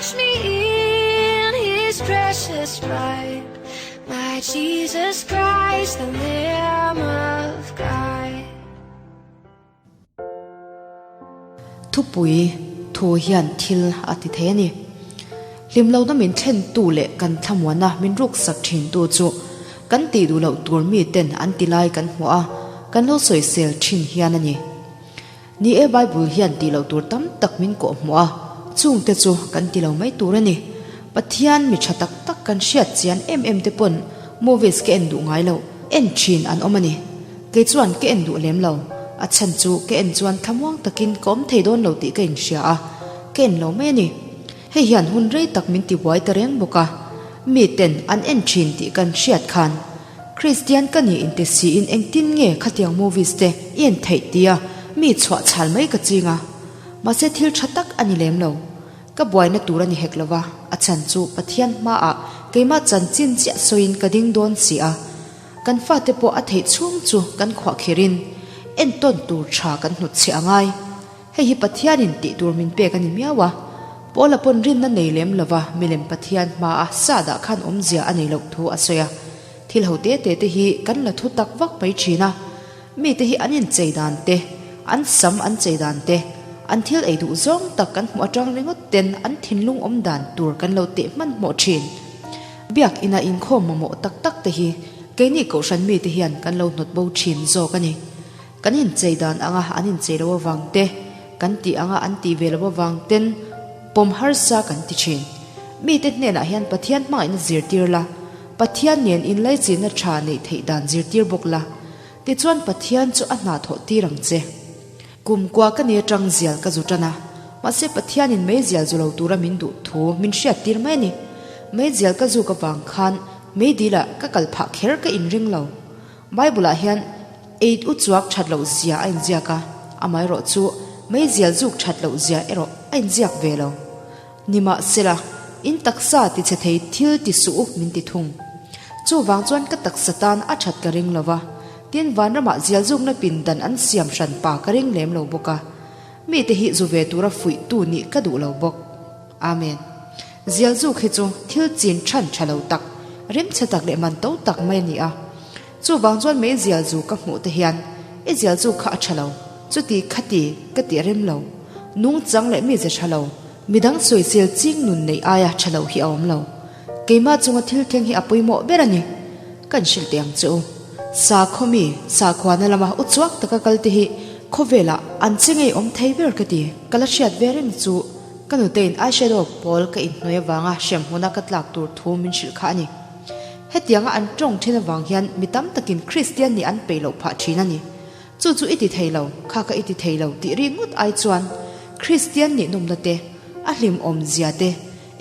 Wash me in his precious blood. My Jesus Christ, the Lamb of God. Thupui thu hian thil a ti thei a ni. Hlimlohna min thlentu leh kan thlamuanna min ruksak thintu chu kan tih duh loh tur miten an ti lai kan hmuh a, kan lo sawisel thin hian a ni. Ni e, Bible hian tih loh tur tam tak min kawh hmuh a, chungte chu kan ti lo mai tur a ni. Pathian mi tha tak tak kan hriat chian em em te pawn movies ka en duh ngai loh, en thin an awm a ni. Kei chuan ka en duh lem lo, a chhan chu ka en chuan thlamuang takin ka awm thei dawn lo tih ka inhria a, ka en lo mai a ni. Hei hian hun rei tak min tibuai ta reng bawk a, mi ten an en thin tih kan hriat khan Kristian ka ni inte siin engtin nge khatiang movies te i en theih tia mi chhuah chhal mai ka ching a, mahse thil tha tak a ni lem lo. Ka buaina tur a ni hek lova, a chhan chu Pathian hmaah keimah chanchin chiah sawiin ka ding dawn si a, kan fate pawh a theih chhung chu kan khuahkhirhin entawn tur tha kan hnutchhiah a ngai. Hei hi Pathianin tih tur min pek a ni miau a, Paula pawn rinna nei lem lova milem Pathian hmaa sa dah khan awmzia a nei loh thu a sawi a. Thil ho te te te hi kan la thu tak vak mai thin a, mite hi an inchei dan te, an sam an chei dan te, an thil ei duh zawng tak kan hmuh atang ringawt ten an thinlung awm dan tur kan lo teh hmanhmawh thin. Biak ina inkhawm mamawh tak tak te hi keini kohhran mite hian kan lo hnawt bo thin zawk a ni. Kan inchei dan anga an inchei lo avang te, kan tih anga an tih ve lo avang ten pawm harsa kan ti thin. Mite hnenah hian Pathian hmangaihna zirtir la, Pathian nen inlaichinna tha neih theih dan zirtir bawk la, tichuan Pathian chu a hna thawh tir ang che. Kum kua ka ni atang zial ka zu tan a, mahse Pathianin meizial zu lo tura min duh thu min hriat tir mai a ni. Meizial ka zuk avang khan meidilah ka kal phah kher ka inring lo. Bible-ah hian Eid u chuak that loh zia a inziak a, amaherawh chu meizial zuk that loh zia erawh a inziak ve lo. Nimahsela, in taksa ti chhe thei thil ti suh u min ti thung. Chuvang chuan ka taksa tan a that ka ring lo va, tin vanramah zial zukna pindan an siam hran pa ka ring lem lo bawk a. Mite hi zu ve tura fuihtu nih ka duh lo bawk. Amen. Zial zuk hi chu thil chin than tha lo tak, rimchhe tak leh man to tak mai a ni a. Chuvang chuan mei zial zu ka hmuh te hian i zial zuk kha a tha lo, chuti khati ka tih rem lo. Nungchang leh mize tha lo, midang sawisel ching nun neih aia tha lo hi a awm lo. Keimah chunga thil thleng hi a pawimawh ber a ni. Kan hrilh teh ang che u. Sakhaw mi, sakhuana lama u chuak taka kal te hi khawvelah an che ngei awm thei ber ka ti. Ka la hriat ve reng chu ka nutein eyeshadow pawl ka inhnuai avanga hremhmuna ka tlak tur thu min hrilh kha a ni. Hetianga an tawng then avang hian mi tam takin Kristian nih an peih loh phah thin a ni. Chu chu i ti thei lo, kha kha i ti thei lo tih ri ngawt ai chuan Kristian nih nawmna te, a hlimawm zia te,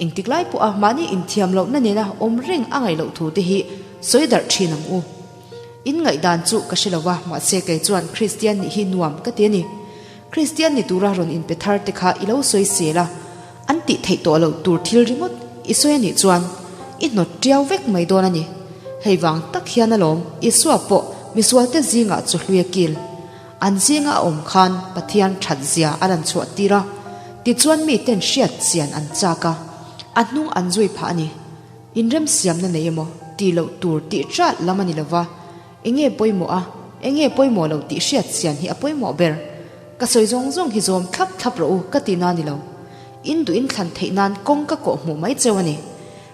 engtik lai pawha mahni inthiam lohna nena awm reng a ngaih loh thu te hi sawi darh thin ang u. In ngaihdan chu ka hre lo va, mahse kei chuan Kristian nih hi nuam ka ti a ni. Kristian ni tura rawn inpe thar te kha i lo sawi sel a, an tih theih tawh loh tur thil ringawt i sawi a nih chuan i hnawt tiau vek mai dawn a ni. Hei vang tak hian alawm Isua pawh misualte zingah chu hlui a kil. An zinga a awm khan Pathian that zia a lan chhuah tir a, tichuan miten hriat chian an chak a, a hnung an zui phah a ni. Inremsiamna nei emaw tih loh tur tih ṭalh lam a ni lova, Enge pawimawh a, enge pawimawh lo tih hriat chian hi a pawimawh ber. Ka sawi zawng zawng hi zawm thlap thlap rawh u ka ti na ni lo. In duh in thlan theih nan kawng ka kawh hmuh mai cheu a ni.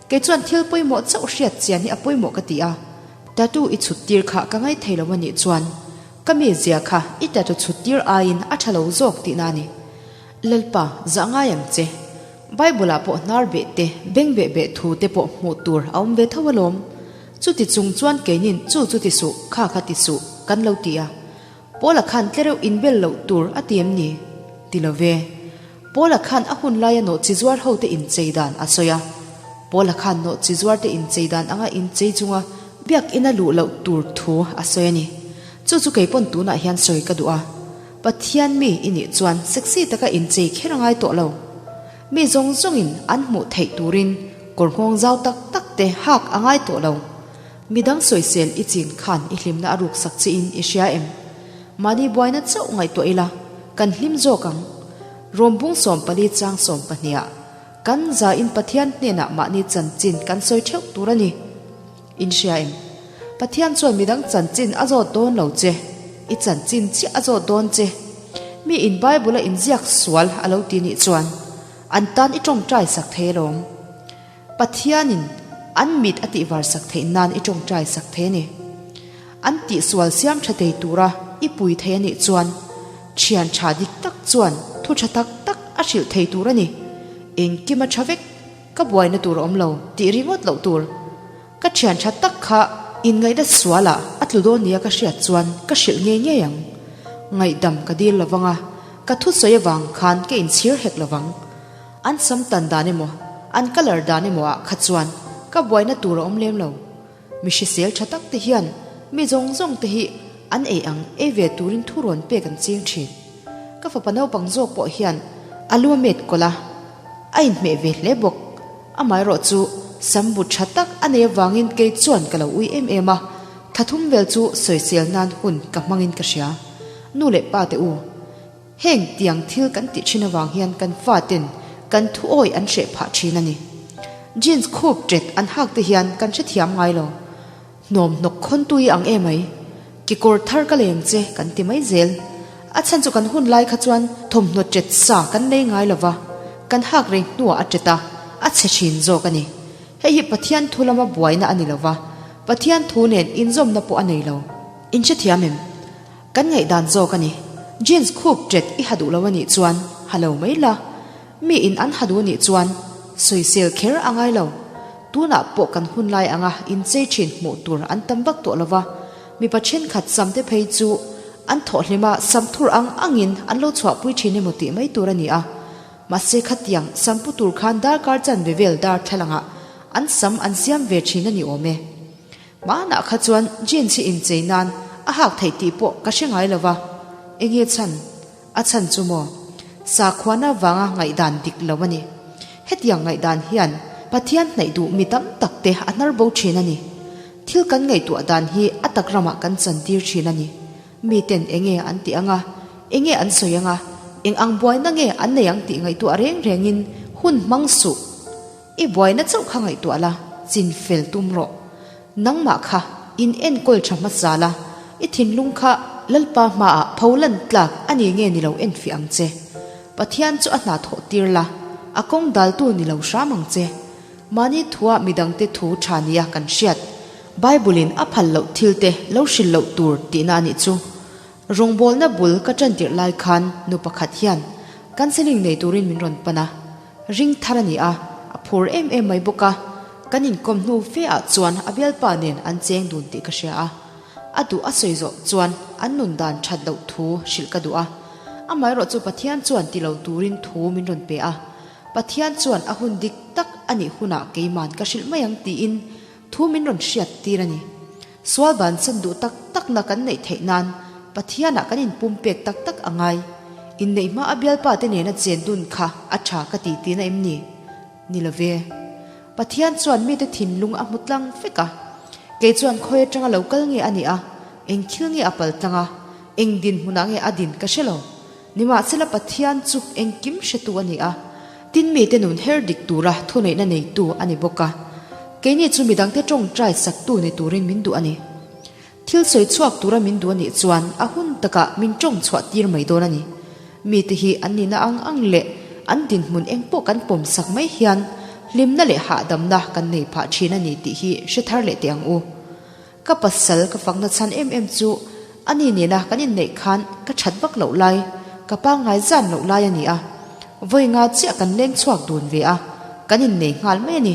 Kei chuan thil pawimawh chauh hriat chian hi a pawimawh ka ti a. Tattoo i chhut tir kha ka ngai thei lo a nih chuan ka mi zia kha i tattoo chhut tir aiin a tha lo zawk tihna a ni. Lalpa, zah ngai ang che. Bible ah pawh hnar beh te, beng beh beh thu te pawh hmuh tur a awm ve tho alawm. Chuti chung chuan keinin chu chu ti suh, kha kha ti suh kan lo ti a. Paula khan tlereuh inbel loh tur a ti em ni? Ti lo ve. Paula khan a hun laia nawhchi zuar hote inchei dan a sawi a. Paula khan nawhchi zuarte inchei dan anga inchei chunga biakina luh loh tur thu a sawi a ni. Chu chu keipawn tunah hian sawi ka duh a. Pathian mi i nih chuan sexy taka inchei kher a ngai tawh lo. Mi zawng zawngin an hmuh theih turin kawr nghawng zau tak tak te hak a ngai tawh lo. Midang sawisel i chin khan i hlimna a ruksak chiin i hria em? Mahni buaina chauh ngaihtuah ila, kan hlim zawk ang. Rawmbung 14 chang 12 ah. Kan zain Pathian hnenah mahni chanchin kan sawi theuh tur a ni. In hria em? Pathian chuan midang chanchin a zawt dawn lo che, i chanchin chiah a zawt dawn che. Mi in Bible a inziak sual a lo ti nih chuan an tan i tawngtai sak thei alawm. Pathianin an mit a tihvar sak theih nan i tawngtai sak thei a ni. An tihsual siam tha thei tura i pui thei a nih chuan thian tha dik tak chuan thu tha tak tak a hrilh thei tur a ni. Engkim a tha vek. Ka buaina tur a awm lo tih ringawt loh tur. Ka thian tha tak kha inngaihna sualah a tlu dawn nia ka hriat chuan ka hrilh ngei ngei ang. Ngaihdam ka dil lo vang a, ka thusawi avang khan ka inchhir hek lo vang. An sam tan dan emaw, an colour dan emaw ah kha chuan ka buaina tur a awm lem lo. Mi hrisel tha tak te hian mi zawng zawng te hi an ei ang ei ve turin thu rawn pek an ching thin. Ka fapa naupang zawk pawh hian a lu a met kawlh a, a inhmeh ve hle bawk. Amaherawh chu sam bu tha tak a nei avangin kei chuan ka lo ui em em a, thla thum vel chu sawisel nan hun ka hmangin ka hria. Nu leh pa te u, heng tiang thil kan tih thin avang hian kan faten kan thu awi an hreh phah thin a ni. Jeans khup ṭet an hak te hian kan hrethiam ngai lo. Hnawm hnawk khawn tui ang e mai. Kekawr thar ka leng che kan ti mai zel. A chhan chu kan hun lai kha chuan thawmhnaw ṭet sa kan nei ngai lo va, kan hak rei hnuah a ṭet a, a chhe ṭhin zawk a ni. Hei hi Pathian thu lama buaina a ni lo va, Pathian thu nen inzawmna pawh a nei lo. In hrethiam em? Kan ngaihdan zawk a ni. Jeans khup ṭet i ha duh lo a nih chuan ha lo mai la. Mi in an ha duh a nih chuan sawisel kher a ngai lo. Tunah pawh kan hun lai anga inchei thin hmuh tur an tam vak tawh lo va, mipa thenkhat samte phei chu an thawhhlima sam thur ang angin an lo chhuahpui thin emaw tih mai tur a ni a. Mahse khatiang sam pu tur khan darkar chanve vel darthlalangah an sam an siam ve thin a ni awm e. Hmanah kha chuan jeans hi inchei nan a hak theih tih pawh ka hre ngai lo va, enge chhan? A chhan chu maw? Sakhuana vanga ngaihdan dik lo a ni. Hetiang ngaihdan hian Pathian hnaih duh mi tam tak te a hnar bo thin a ni. Thil kan ngaihtuah dan hi a tak ramah kan chantir thin a ni. Miten enge an tih anga, enge an sawi anga, eng ang buaina nge an nei ang tih ngaihtuah reng rengin hun hmang suh. I buaina chauh kha ngaihtuah la, chin fel tum rawh. Nangmah kha in enkawl tha hmasa la, i thinlung kha Lalpa hmaah pho lan tlak a ni nge ni lo enfiah ang che. Pathian chu a hna thawh tir la, a kawng daltu ni lo hram ang che. Mahni thua midangte thu tha nia kan hriat, Bible in a phal loh thil te lo hrilh loh tur tihna a nih chu. Rawngbawlna bul ka tantirh lai khan nu pakhat hian counselling nei turin min rawn pan a. Ring thar a ni a, a phur em em mai bawk a, kan inkawm hnu fe ah chuan a bialpa nen an cheng dun tih ka hria a, a duh a sawi zawh chuan an nun dan that loh thu hrilh ka duh a, amaherawh chu Pathian chuan ti lo turin thu min rawn pe a, Pathian chuan a hun dik tak a nih hunah keiman ka hrilh mai ang tiin thu min rawn hriat tir a ni. Sual bansan duh tak takna kan neih theih nan Pathianah kan inpumpek tak tak a ngai. Inneih hma a bialpa te nena chen dun kha a tha ka ti tihna em ni? Ni lo ve. Pathian chuan mite thinlung a hmu tlang vek a. Kei chuan khawi atanga lo kal nge a nih a, eng thil nge a pal tlang a, eng dinhmunah nge a din ka hre lo. Nimahsela Pathian chu engkim hretu a ni a, tin mite nun her dik tura thuneihna neitu a ni bawk a. Keini chu midangte tawngtai saktu ni turin min duh a ni. Thil sawi chhuak tura min duh a nih chuan a hun takah min tawng chhuah tir mai dawn a ni. Mite hi an nihna ang ang leh an dinhmun eng pawh kan pawm sak mai hian hlimna leh hahdamna kan nei phah thin a ni tih hi hre thar leh teh ang u. Ka pasal ka fakna chhan em em chu a ni nena kan inneih khan ka that vak loh lai, ka pangngai zan loh lai a ni a. Vawi nga chiah kan leng chhuak dun ve a, kan innei nghal mai a ni.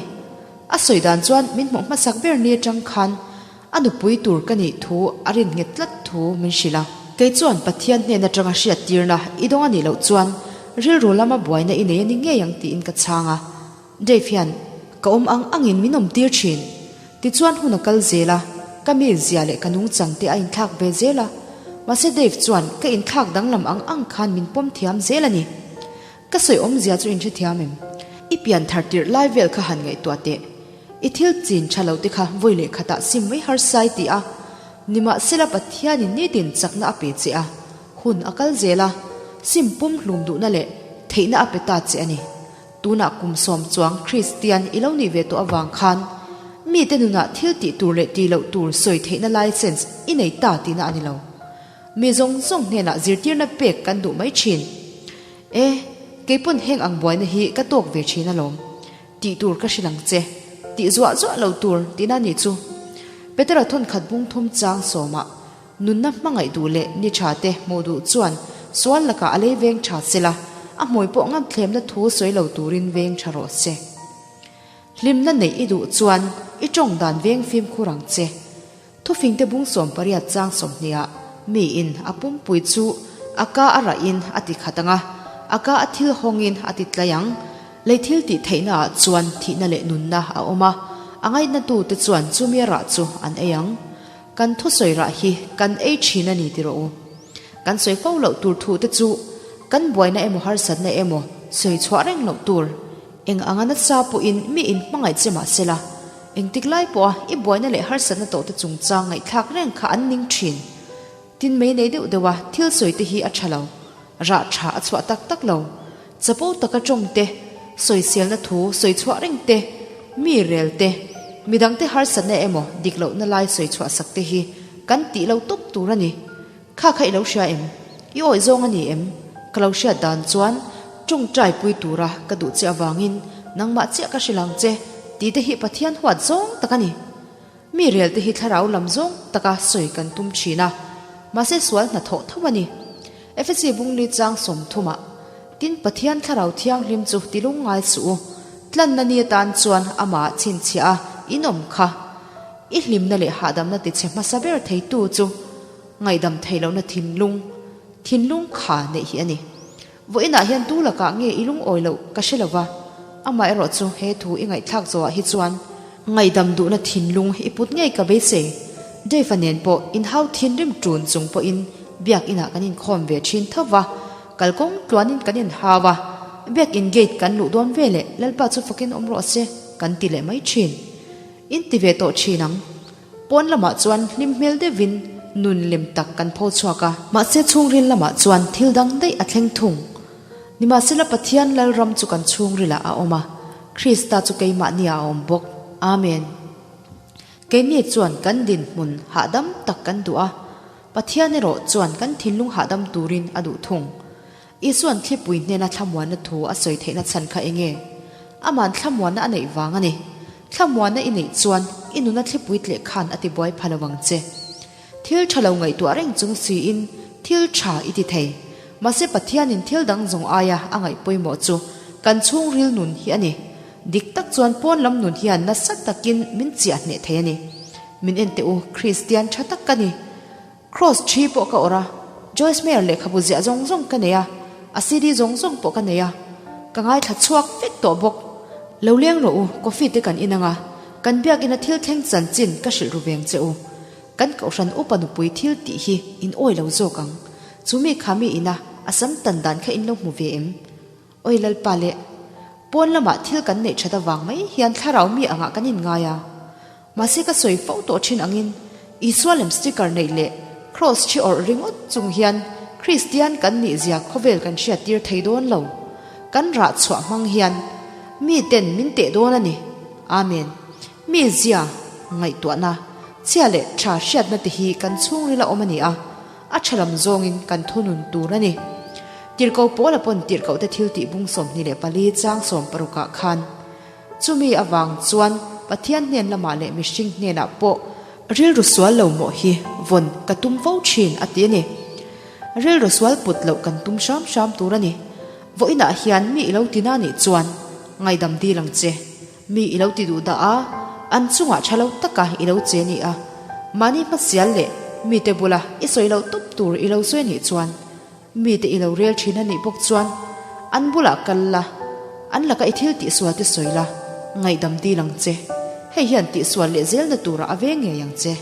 A sawi dan chuan min hmuh hmasak ber ni atang khan a nupui tur ka nih thu a rin nghet tlat thu min hrilh a. Kei chuan Pathian hnen atanga hriattirna i dawng a nih loh chuan rilru lama buaina i nei a ni ngei ang tiin ka chhang a. Dave hian ka awm ang angin min awm tir thin. Tichuan hun a kal zel a, ka mizia leh ka nungchang te a inthlak ve zel a. Mahse Dave chuan ka inthlak danglam ang ang khan min pawm thiam zel a ni. Ka sawi awmzia chu inhrethiam em? I pian thar tirh lai vel kha han ngaihtuah teh. I thil chin tha lo te kha vawi leh khatah sim mai harsa i ti a. Nimahsela Pathianin nitin chakna a pe che a, hun a kal zel a, sim pum hlum duhna leh theihna a pe ta che a ni. Tunah kum sawm chuang Kristian i lo nih ve tawh avang khan mite nunah thil tih tur leh tih loh tur sawi theihna license i nei ta tihna a ni lo. Mi zawng zawng hnenah zirtirna pek kan duh mai thin. E, keipawn heng ang buaina hi ka tawk ve thin alawm. Tih tur ka hrilh ang che. Tih zuah zuah lo tur tihna a nih chu. Petera thawnkhat bung thum chang sawmah Nunna hmangaih duh leh ni tha te hmuh duh chuan sual lakah a lei veng tha se la, a hmui pawh ngamthlemna thu sawi lo turin veng tha rawh se. Hlimna neih i duh chuan i tawng dan veng fimkhur ang che. Thufingte bung 80 chang 20 ah miin a pumpui chu a ka a rahin a ti khat ang a, a ka a thil hawngin a ti tlai ang. Lei thil tih theihna ah chuan thihna leh nunna a awm a, a ngaihnatute chuan chumi a rah chu an ei ang. Kan thusawi rah hi kan ei thin a ni ti rawh u. Kan sawi fo loh tur thu te chu kan buaina emaw harsatna emaw sawi chhuah reng loh tur. Eng anga nasa pawhin mi in hmangaih che mah se la, engtik lai pawha i buaina leh harsatna tawh te chungchang ngaihthlak reng kha an ning thin. Tin mei nei deuh deuha thil sawi te hi a tha lo. Rah tha a chhuah tak tak lo. Chapo taka tawng te, sawiselna thu sawi chhuah reng te, mi rel te, midangte harsatna emaw dik lohna lai sawi chhuah sak te hi kan tih lo tawp tur a ni. Kha kha i lo hria em? I awih zawng a ni em? Ka lo hriat dan chuan tawngtai pui tura ka duh che avangin nangmah chiah ka hrilh ang che tih te hi Pathian huat zawng tak a ni. Mi rel te hi thlarau lam zawng taka sawi kan tum thin a, mahse sual hnathawh tho a ni. Efesi bungli chang 30 ah, Tin Pathian thlarau thianghlim chu ti lungngai suh u, tlanna ni atan chuan amah chhinchhiah a inawm kha. I hlimna leh hahdamna tichhe hmasa ber theitu chu ngaihdam theih lohna thinlung, thinlung kha neih hi a ni. Vawiinah hian tu lakah nge i lungawi loh ka hre lo va, amaherawh chu he thu i ngaihthlak zawhah hi chuan ngaihdam duhna thinlung i put ngei ka beisei. Dave-a nen pawh inhau thinrim ṭun chung pawhin biakinah kan inkhawm ve ṭhin tho va, kalkawng tluanin kan inhau a, biakin gate kan luh dawn veleh Lalpa chu fakin awm rawh se kan ti leh mai ṭhin. In ti ve tawh ṭhin ang. Pawn lamah chuan hlim hmel deuhin nun lem tak kan pho chhuak a. Mahse chhungril lamah chuan thil dang daih a thleng thung. Nimahsela Pathian Lalram chu kan chhungrilah a awm a, Krista chu keimahniah a awm bawk. Amen. Keini chuan kan dinhmun hahdam tak kan duh a, Pathian erawh chuan kan thinlung hahdam turin a duh thung. Isua'n thlipui hnena thlamuanna thu a sawi theihna chhan kha eng nge? Ama'n thlamuanna a neih vang a ni. Thlamuanna i neih chuan i nuna thlipui tleh khan a ti buai pha lo ang che. Thil tha lo ngaihtuah reng chung siin thil tha i ti thei. Mahse Pathianin thil dang zawng aia a ngaih pawimawh chu kan chhungril nun hi a ni. Dik tak chuan pawn lam nun hian nasa takin min chiah hneh thei a ni. Min en teh u, Kristian tha tak ka ni. Cross thi pawh ka awrh a, Joyce Meyer lehkhabu ziah zawng zawng ka nei a, a CD zawng zawng pawh ka nei a, ka ngaithla chhuak vek tawh bawk. Lo leng rawh u, coffee te kan in ang a, kan biakina thil thleng chanchin ka hrilh ru veng che u. Kan kohhran upa nupui thil tih hi in awi lo zawk ang. Chu mi kha mi ina a sam tan dan kha in lo hmu ve em? Awi Lalpa leh, pawn lamah thil kan neih that avang mai hian thlarau mi angah kan inngai a. Mahse ka sawi fo tawh thin angin Isua lem sticker neih leh Cross thi awrh ringawt chung hian Kristian kan nih zia khawvel kan hriat tir thei dawn lo. Kan rah chhuah hmang hian mi ten min teh dawn a ni. Amen. Mi zia, ngaihtuahna, chhia leh tha hriatna te hi kan chhungril a awm a ni a, a tha lam zawngin kan thunun tur a ni. Tirhkoh Paula pawn tirhkohte thil tih bung 24 chang 60 ah khan, Chumi avang chuan Pathian hnen lamah leh mihring hnenah pawh rilru sual lo mawh hi vawn ka tum fo thin a ti a ni. Rilru sual put loh kan tum hram hram tur a ni. Vawiinah hian mi i lo ti na nih chuan ngaidam dil ang che. Mi i lo ti duh dah a, an chungah tha lo taka i lo che ni a, mahni hmasial leh mite bula i sawi loh tawp tur i lo sawi nih chuan Mite i lo rel thin a nih bawk chuan an bulah kal la, an laka i thil tihsual te sawi la, ngaihdam dil ang che. Hei hian tihsual leh zelna turah a veng ngei ang che.